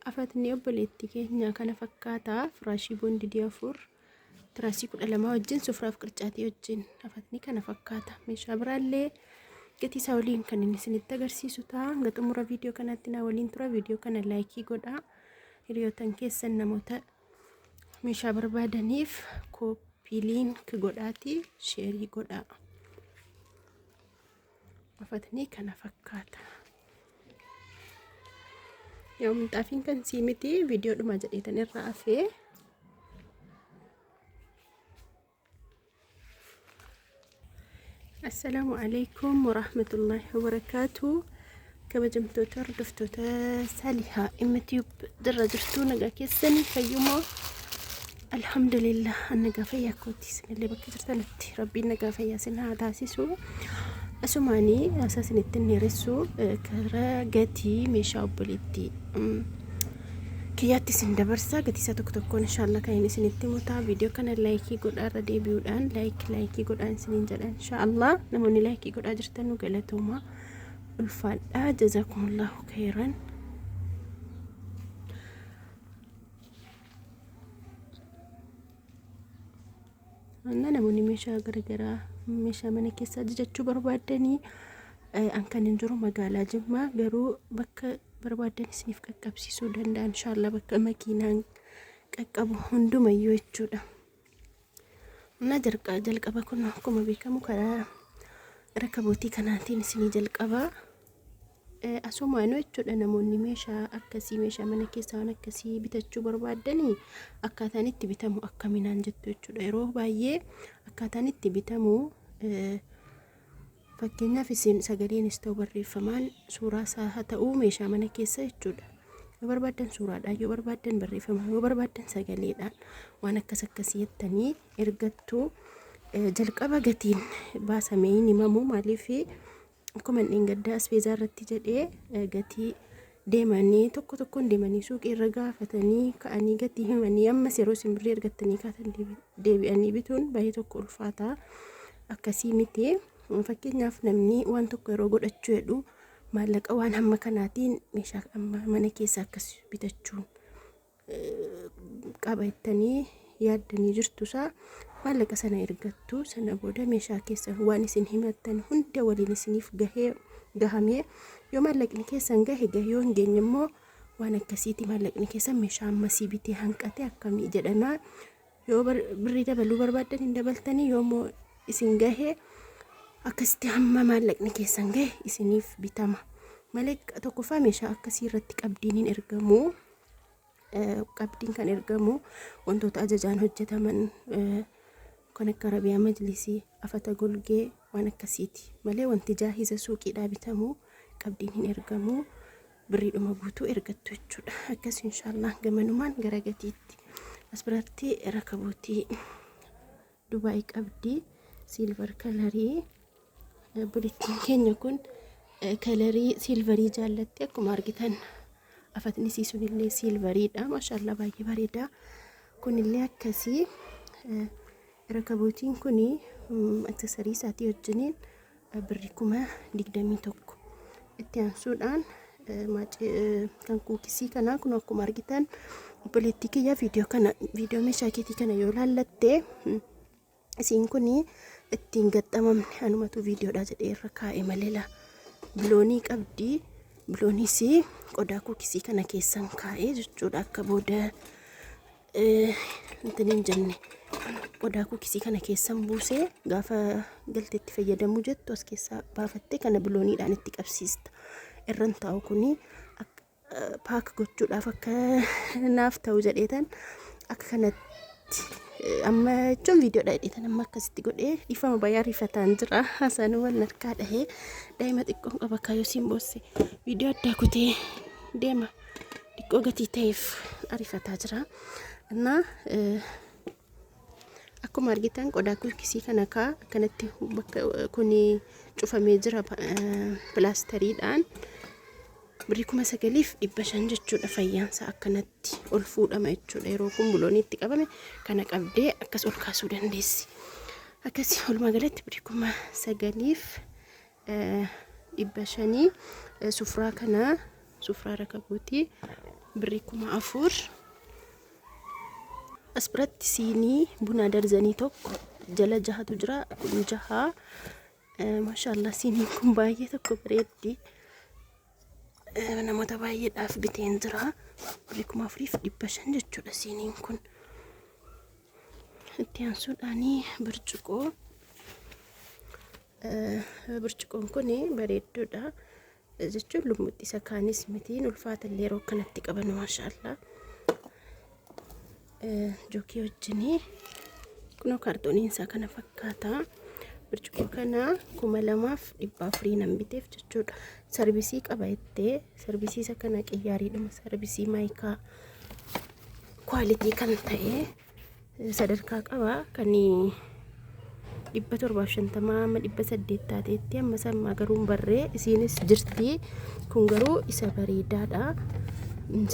Afatni obboleettii keenyaa kana fakkaata. Firaashii boondidii 4 tiraasii 12 wajjin sufraaf qircaatii wajjin afatni kana fakkaata. Meeshaa biraallee gatii isaa waliin kan inni isinitti agarsiisu ta'a. Hanga xumura viidiyoo kanaatti na waliin tura. Viidiyoo kana laayikii godhaa. Hiriyootan keessan namoota meeshaa barbaadaniif kooppii liink godhaatii sheerii godhaa. Afatni kana fakkaata. Yaa minxaafiin kan sii miti viidiyoodhuma jedheetan irraa afee. Assalaamu alaikum warahmatullaahi wabarakaatu. Kabajamtoota hordoftoota Salihaa MTube jirra jirtuu nagaa keessanii fayyumoo alhamdulillah an nagaa fayyaa kooti isinillee bakka jirtanitti rabbiin nagaa fayyaa isin haa taasisu. Asumaanii haasaa isinitti hin dheeressu karaa gatii meeshaa obboleettii kiyyaatti isin dabarsa gatii isaa tokko tokkoon inshaallah kan inni isinitti himu ta'a. Viidiyoo kana laayikii godhaa irra deebi'uudhaan laayik laayikii godhaa isiniin jedha inshaallah. Namoonni laayikii godhaa jirtan nu galatooma ulfaadhaa jazakumullahu khairan. Anna namoonni meeshaa garagaraa meeshaa mana keessaa ajajachuu barbaaddanii an kan hin jiru magaalaa Jimmaa garuu bakka barbaaddan isiniif qaqqabsiisuu danda'a inshaallah bakka makiinaan qaqqabu hundumayyuu jechuudha. Anna jalqaba kun akkuma beekamu karaa rakabootii kanaatiin isinii jalqaba. Asumaanuu jechuudha namoonni meeshaa akkasii meeshaa mana keessaa waan akkasii bitachuu barbaaddanii akkaataan itti bitamu akkaminaan jettu jechuudha. Yeroo baay'ee akkaataan itti bitamu fakkeenyaaf isin sagaleenis ta'u barreeffamaan suuraa isaa haa ta'u meeshaa mana keessa jechuudha. Yoo barbaaddan suuraadhaan, yoo barbaaddan barreeffamaan, yoo barbaaddan sagaleedhaan waan akkas akkasii jettanii ergattu. Jalqaba gatiin baasamee hin himamu maaliif akkuma dheengaddaa asbeezaa irratti jedhee gatii deemanii tokko tokkoon deemanii suuqii irra gaafatanii ka'anii gatii himanii ammas yeroo isin birrii argattanii kaatan deebi'anii bituun baay'ee tokko ulfaata akkasii miti. Fakkeenyaaf namni waan tokko yeroo godhachuu jedhu maallaqa waan hamma kanaatiin meeshaa amma mana keessa akkas bitachuun qaba jettanii yaaddanii jirtu isaa maallaqa sana ergattu sana booda meeshaa keessan waan isin himattan hunda waliin isiniif gahee gahamee yoo maallaqni keessan gahe gahe yoo hin geenye immoo waan akkasiiti maallaqni keessan meeshaa ammasii bitee hanqate akkamii jedhama yoo birrii dabaluu barbaaddan hin dabaltanii yoo immoo isin gahe akkasitti hamma maallaqni keessan gahe isiniif bitama malee tokkoffaa meeshaa akkasii irratti qabdiin hin ergamu. Qabdiin kan ergamu wantoota ajajaan hojjetaman kan akka arabiyaa majlisii afata golgee waan akkasiiti malee wanti jaahiza suuqiidhaa bitamu qabdiin hin ergamu birriidhuma guutuu ergattu jechuudha. Akkas inshaallah gamanumaan gara gatiitti as biratti rakabootii Dubaay qabdi silver kalarii obboleettiin keenya kun kalarii silvarii jaallatti akkuma argitan afatni isii sunillee silvariidha maashaallah baay'ee bareeda kunillee akkasii rakabootiin kun aksesarii isaatii wajjiniin birrii 21,000 itti aansuudhaan kan kuukisii kanaa kun akkuma argitan obboleettii kiyya viidiyoo kana viidiyoo meeshaa keetii kana yoo laallatte isiin kun ittiin gaxxamamne anumatu viidiyoodha jedhee irra kaa'e malee biloonii qabdi bilooniis qodaa kuukisii kana keessan kaa'e jechuudha akka booda intin hin jenne qodaa kuukisii kana keessan buusee gaafa galteetti fayyadamuu jettu as keessaa baafattee kana bilooniidhaan itti qabsiista. Irran taa'u kuni paak gochuudhaaf akka naaf ta'u jedheetan akka kanatti amma jechuun viidiyoodha jedheetan amma akkasitti godhee dhiifama baay'ee ariifataan jira. Haasaan wal narkaa dhahee daa'ima xiqqoon qaba kaayyoo siin boosse viidiyoo addaa kutee deema. Xiqqoo gatii ta'eef ariifataa jira. Innaa akkuma argitan qodaa kuukisii kana kaa akkanatti bakka kun cufamee jira pilaastariidhaan birrii 9,500 jechuudha. Fayyaansaa akkanatti ol fuudhama jechuudha. Yeroo kun buloonii itti qabame kana qabdee akkas ol kaasuu dandeessi. Akkasii walumaa galatti birrii 9,500 sufraa kana sufraa rakabooti Birrii 4000. As biratti siinii bunaa darzanii tokko jala jahatu jira. Kun jaha. Maashaallah, siiniin kun baay'ee tokko bareeddi. Namoota baay'eedhaaf biteen jira. Birrii 4500 jechuudha siiniin kun. Itti aansuudhaanii burcuqoo. Burcuqoon kun bareedduudha. Jechuun lummuxxi isa kaanis mitiin ulfaatallee yeroo akkanatti qaban, maashaallah. Jookii wajjinii kunoo kaartooniin isaa kana fakkaata. Burcuqqoo kana 2400 nan biteef jechuudha. Sarbisii qaba jettee, sarbisii isa kana qiyyaariidhuma sarbisii maayikaa quality kan ta'e sadarkaa qaba, kan 750 amma 800 taateetti. Amma sammaa garuu hin barree, isiinis jirti. Kun garuu isa bareedaadha.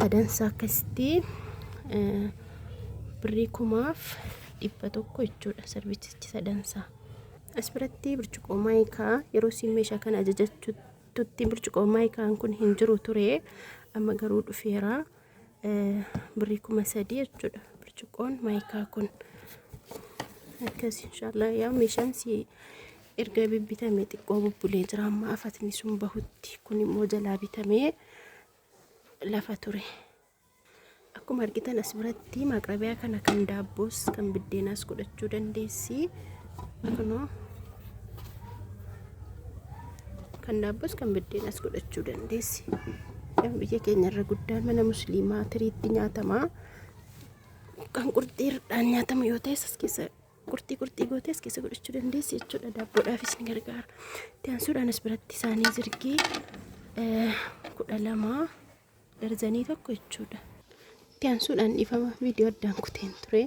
Sadansaa akkasitti birrii 1100 jechuudha sarbisichi sadansaa. As biratti burcuqqoo maayikaa, yeroo isin meeshaa kana ajajachuutti burcuqqoo maayikaan kun hin jiru ture, amma garuu dhufeera. Birrii 3000 jechuudha burcuqqoon maayikaa kun. Akkas inshaallah, yaa meeshaan si erga bibbitame xiqqoo bubbulee jira, amma afatni sun bahutti. Kun immoo jalaa bitamee lafa ture. Akkuma argitan as biratti maaqrabiyaa kana kan daabboos kan biddeenaas godhachuu dandeessi. Kunoo kan daabboos kan biddeenaas godhachuu dandeessi. Biyya keenya irra guddaan mana musliimaa tiriitti nyaatama. Kan qurxiidhaan nyaatamu yoo ta'es, as keessa qurxii qurxii gootee as keessa godhachuu dandeessi jechuudha. Daabboodhaafis ni gargaara. Itti aansuudhaan as biratti isaanii zirgii 12, darzanii tokko jechuudha. Itti aansuudhaan, dhiifama, viidiyoo addaan kuteen ture.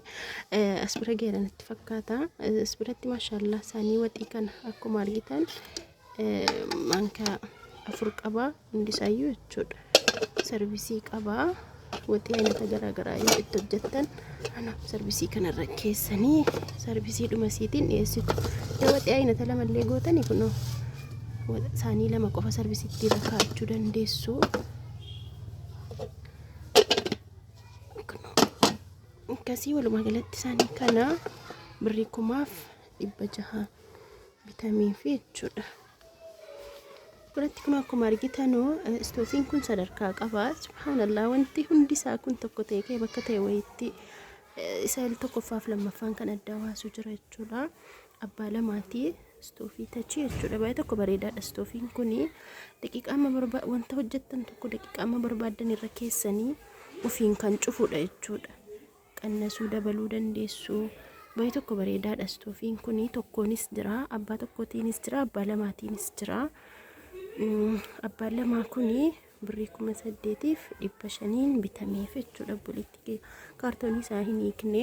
As bira geera natti fakkaata. As biratti maashaallah isaanii waxii kana akkuma argitan maankaa afur qaba hundisaayyuu jechuudha. Sarvisii qaba. Waxii aynata garaagaraa yoo itti hojjettan sarvisii kanarra keessanii sarvisii dhuma isiitiin dhiyeessitu. Yoo waxii aynata lamallee gootanii, kunoo saanii lama qofa sarvisiitti irra kaa'achuu dandeessu. Akkasii walumaa galatti isaanii kana birrii 1600 bitameefi jechuudha. Biratti kun akkuma argitanu istoofiin kun sadarkaa qaba. Subhaanallah, wanti hundi isaa kun tokko ta'e ka'e bakka ta'e wayitti isa tokkoffaaf lammaffaan kan adda baasu jira jechuudha. Abbaa lamaati istoofii tachii jechuudha. Baay'ee tokko bareedaadha istoofiin kuni. Daqiiqaa amma wanta hojjettan tokko daqiiqaa amma barbaaddan irra keessanii ofiin kan cufudha jechuudha. Qannasuu dabaluu dandeessu. Baay'ee tokko bareedaadha istoofiin kuni. Tokkoonis jira, abbaa tokkootiinis jira, abbaa lamaatiinis jira. Abbaan lamaa kuni birrii 8500n bitameef jechuudha obboleetti. Kaartoonii isaa hin hiikne.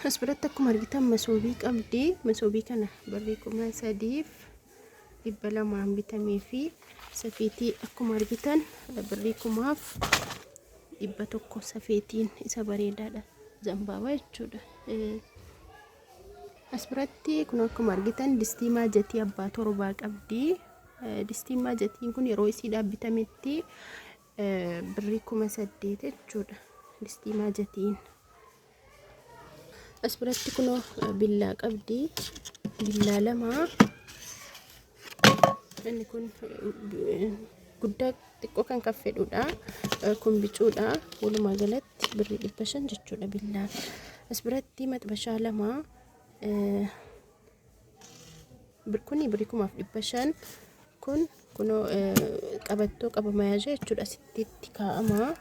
As biratti akkuma argitan masoobii qabdi. Masoobii kana birrii 3200n bitamee fi safeetii akkuma argitan birrii 1100 safeetiin isa bareedaadha. Zambaabaa jechuudha. As biratti kun akkuma argitan distii maajatii abbaa torbaa qabdi. Distiin maajatiin kun yeroo isiidhaaf bitametti birrii 8000 jechuudha. Distii maajatiin. As biratti kunoo billaa qabdi. Billaa lama. Inni kun guddaa xiqqoo kan kaffedhudha. Kun bicuudha. Walumaa galatti birrii 500 jechuudha billaan. As biratti maxbashaa lama. Kuni birrii 1500. Kun kunoo qabattoo qaba, mayaajaa jechuudha, asitti itti kaa'ama.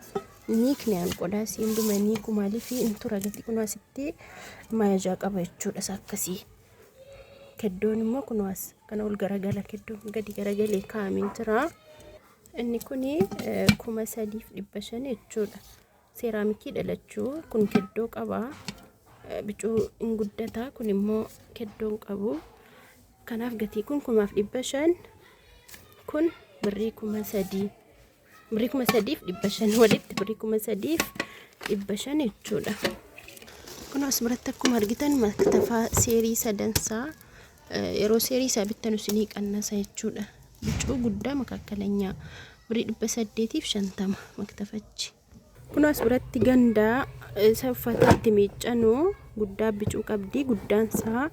Niikniyaan qodaa isii hunduma niiku, maaliif hin tura gati. Kunoo asitti mayaajaa qaba jechuudha isa akkasii. Keddoon immoo kunoo as kana ol garagala, keddoon gadi garagalee kaa'amee jira. Inni kuni 3500 jechuudha. Seeraamikii dhalachuu kun keddoo qaba. Bicuu hin guddata, kun immoo keddoo hin qabu. Kanaaf gatii kun 1500, kun birrii 3000. Birrii 3500, walitti birrii 3500 jechuudha. Kun as biratti akkuma argitan maktafaa seerii sadansaa, yeroo seerii isaa bittan isinii qannasa jechuudha. Bicuu guddaa makakkalanyaa Birrii 850 maktafachi. Kun as biratti gandaa isa uffata itti miiccanu guddaa bicuu qabdi. Guddaan isaa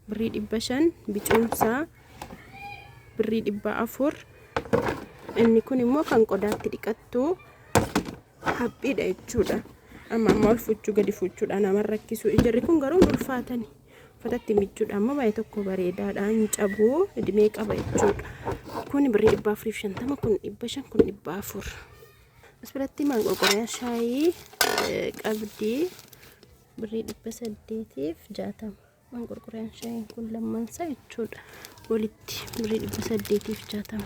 birrii 500, bicuun isaa birrii 400. Inni kun immoo kan qodaatti dhiqattu haphiidha jechuudha. Amma amma ol fuuchuu gadi fuuchuudhaan nama rakkisu. Jarri kun garuu hin ulfaatani. Uffata itti miicuudha amma baay'ee tokko bareedaadha. Hin cabuu, idimee qaba jechuudha. Kun birrii 450, kun 500, kun 400. As biratti maanqorqoriyaa shaayii qabdi, birrii 860. Maanqorqoriyaan shaayiin kun lammansaa jechuudha. Walitti birrii 860.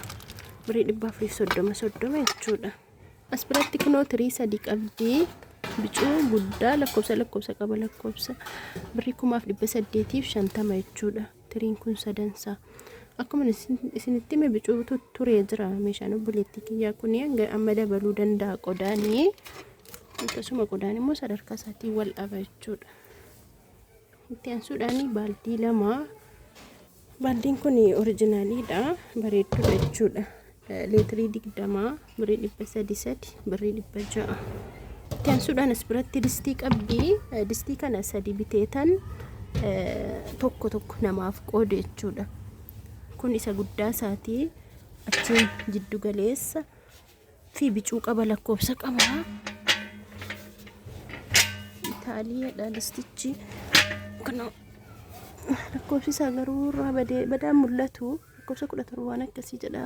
Birrii 430 30 jechuudha. As biratti kunoo tirii sadi qabdi. Bicuu guddaa lakkoofsa lakkoofsa qaba, lakkoofsa birrii 1850 jechuudha. Tiriin kun sadansaa. Akkuma isinitti hime bicuutu turee jira meeshaan obboleettii kiyyaa kun, hanga amma dabaluu danda'a qodaanii. Akkasuma qodaan immoo sadarkaa isaatiin wal dhaba jechuudha. Itti aansuudhaan baaldii lama. Baaldiin kun originaliidha, bareedduudha jechuudha. Leetirii 20, birrii 300 3, birrii 600. Itti aansuudhaan as biratti distii qabdi. Distii kana sadi biteetan tokko tokko namaaf qoode jechuudha. Kun isa guddaa isaatii, achiin jiddu galeessa fi bicuu qaba, lakkoofsa qaba. Itaaliidha distichi. Kun lakkoofsi isaa garuu irraa badee badaan mul'atu, lakkoofsa 17 waan akkasii jedha.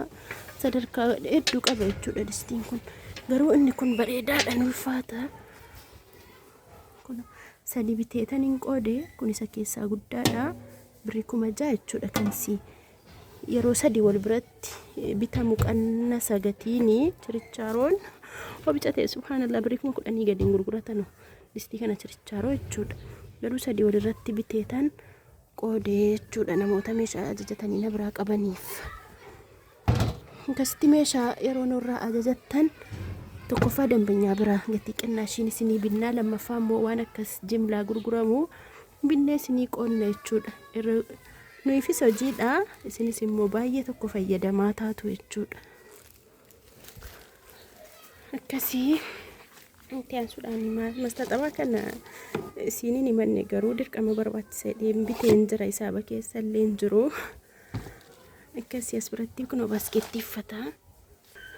Sadarkaa hedduu qaba jechuudha distiin kun. Garuu inni kun bareedaadha, ulfaata. Kun sadi biteetan hin qoode. Kun isa keessaa guddaadha. Birrii 6000 jechuudha kan si yeroo sadi wal biratti bitamu qannasa gatiini. Chirichaaroon hoo bicate, subhaanallah, birrii 10,000 gadi hin gurguratanu distii kana chirichaaroo jechuudha. Garuu sadi walirratti biteetan qoodee jechuudha namoota meeshaa ajajatanii na biraa qabaniif. Akkasitti meeshaa yeroo nurraa ajajattan, tokkoffaa dambanyaa biraa gatii qinnaashiin isinii binnaa, lammaffaa immoo waan akkas jimlaa gurguramu binnee isinii qoonna jechuudha. Nuyiifis hojiidha, isinis immoo baay'ee tokko fayyadamaa taatu jechuudha. Akkasii itti aansuudhaan mastaxabaa kana isiiniin himanne, garuu dirqama barbaachisa jedhee biteen jira, isaaba keessa illee hin jiru. Akkasii as biratti kunoo baaskeettii uffataa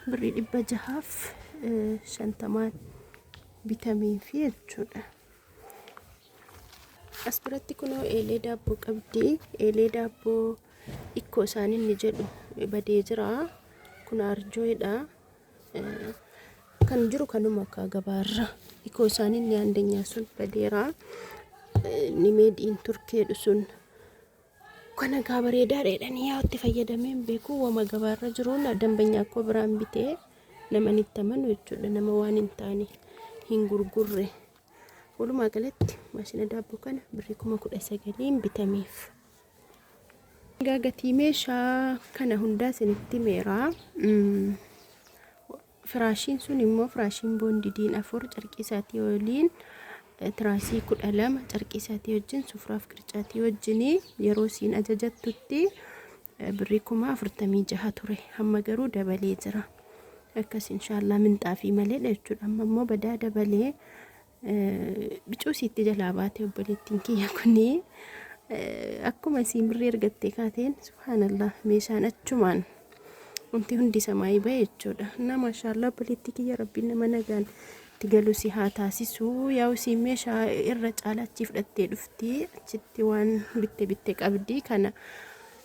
birrii 650n bitameefi jechuudha. As biratti kunoo eelee daabboo qabdi. Eelee daabboo ikkoo isaan inni jedhu badee jira. Kun arjooyidha. Kan jiru kanuma akka gabaarra. Ikkoo isaan inni aandanyaa sun badeera. Inni made in Turkeedhu sun. Kana gaa bareedaadha jedhanii yaa itti fayyadamee hin beeku, wama gabaarra jiruun dambanyaa koo biraan bitee nama itti amanu jechuudha. Nama waan hin taane hin gurgurre. Walumaa galatti maashina daabboo kana birrii 19,000n bitameef. Egaa gatii meeshaa kana hundaa isinitti himeera. Firaashiin sun immoo firaashiin boondidiin afur carqii isaatii waliin, tiraasii 12 carqii isaatii wajjin, sufraaf qircaatii wajjin yeroo isiin ajajattutti birrii 46,000 ture. Amma garuu dabalee jira. Akkas inshaallah minxaafii maleedha jechuudha. Amma immoo badaa dabalee bicuu isiitti jalaa baate obboleettiin kiyya kuni. Akkuma isiin birrii argattee kaateen, subhaanallah, meeshaan achumaan wanti hundi samaayii bahe jechuudha. Na maashaallah, obboleettii kiyya, rabbiin nama nagaan itti galu si haa taasisu. Yaa'u isiin meeshaa irra caala achii fudhattee dhufti. Achitti waan bitte bitte qabdi, kana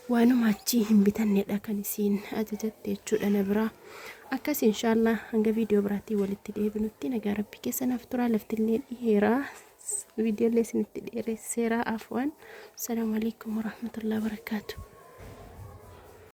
waanuma achii hin bitannedha kan isiin ajajatte jechuudha na biraa. Akkas inshaallah hanga viidiyoo biraatiin walitti deebinutti nagaa rabbii keessa naaf turaa. Laftillee dhiheera. Viidiyoolee isinitti dheeresseera, afwan. Assalaamu alaikum warahmatullahi wabarakaatu.